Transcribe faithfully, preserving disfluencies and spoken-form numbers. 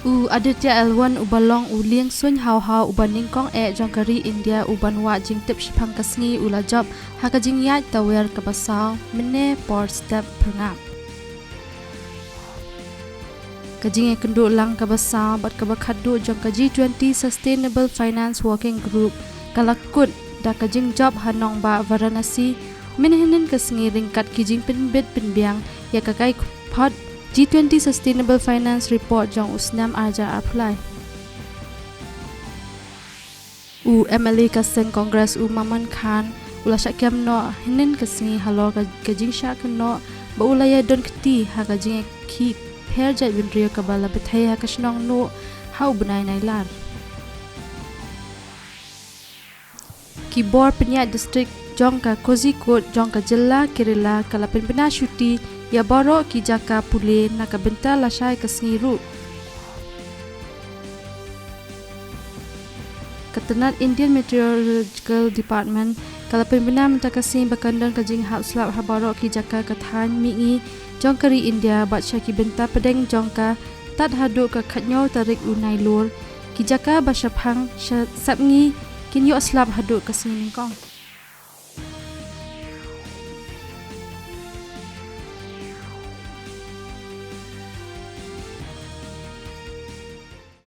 U Aditya L one uba long u lieng suiñ haw haw uba nyngkong eh jong ka ri India uban wad jingtip shaphang ka sngi u la jop ha ka jingïaid tawiar kaba saw mynne por step phyrngap. Ka jingïakynduh lang kaba saw bad kaba khatduh jong ka G twenty Sustainable Finance Working Group ka la kut da ka jingjop ha nongbah Varanasi mynhynnin ka sngi ryngkat ki jingpynbit pynbiang ïa ka kaiphod G twenty Sustainable Finance Report jong u snem arja arphlai. U M L A ka seng Congress u Maman Khan u la shah kem noh hynnin ka sngi halor ka, ka jingshah kynnoh ba u la ïadon kti ha ka jingïakhih pher jaitbynriew kaba la bthei ha ka shnong Nuh ha u bnai Nailar. Ki bor pynïaid district jong ka Kozhikode jong ka jylla Kerala ka la pynbna shuti ïa baroh ki jaka pule na ka bynta lashai ka sngi ruh. Ka tnat Indian Meteorological Department ka la pynbna mynta ka sngi ba kan don ka jinghap slap ha baroh ki jaka ka thaiñ mihngi jong ka ri India bad sha ki bynta pdeng jong ka tad haduh ka khatñiew tarik u Nailur. Ki jaka ba shaphang sha Sepngi kin ïoh slap haduh ka sngi nyngkong.